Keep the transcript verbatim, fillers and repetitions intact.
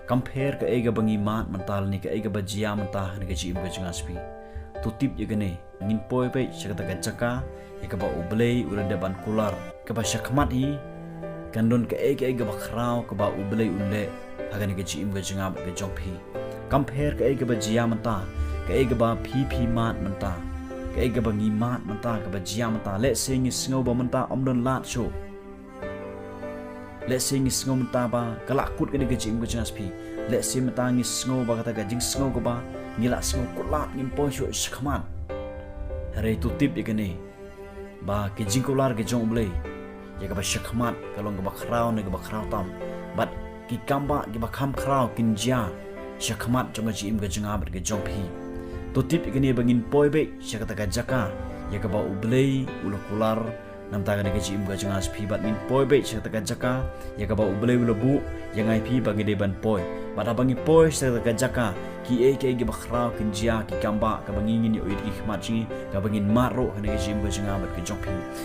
Kam pher kaei kaba ngi mad mynta lane kaei kaba jia mynta ha kane ka jingim ka jong nga jong phi. To tip ïa kane, ngin poi beit sha kata ka jaka ïa kaba U Blei u la dep ban kular, kaba shakhmat hi kan don kaei kaei kaba khraw kaba U Blei un leh ha kane ka jingim ka jong nga bad ka jong phi. Kam pher kaei kaba jia mynta, kaei kaba phi phi mad mynta, kaei kaba ngi mad mynta, kaba jia mynta. Lehse ngi sngew ba mynta ym don lad shuh. Lehse ngi sngew mynta ba ka la kut kane ka jingim ka jong nga jong phi. Lehse mynta ngi sngew ba kata ka jingsngew kaba ngi la sngew kut lad, ngim poi shuh shakhmat. Hynrei to tip ïa kane, ba ki jingkular ki jong U Blei ïa kaba shakhmat ka long kaba khraw ne kaba khraw tam. Bad ki kambah kiba kham khraw kin jia shakhmat jong ka jingim ka jong nga bad ka jong phi. To tip ïa kane ba ngin poi beit sha kata ka jaka ïa kaba U Blei u la kular na ka bynta kane ka jingim ka jong nga jong phi, bad ngin poi beit sha kata ka jaka ïa kaba U Blei u la buh ïa nga ïa phi ba ngi dei ban poi. Bad haba ngi poi sha kata ka jaka, kiei kiei kiba khraw kin jia, ki kambah kaba ngi ngin ïohi da ki khmat jong ngi, kaba ngin mad ruh ha kane ka jingim ka jong nga bad ka jong phi.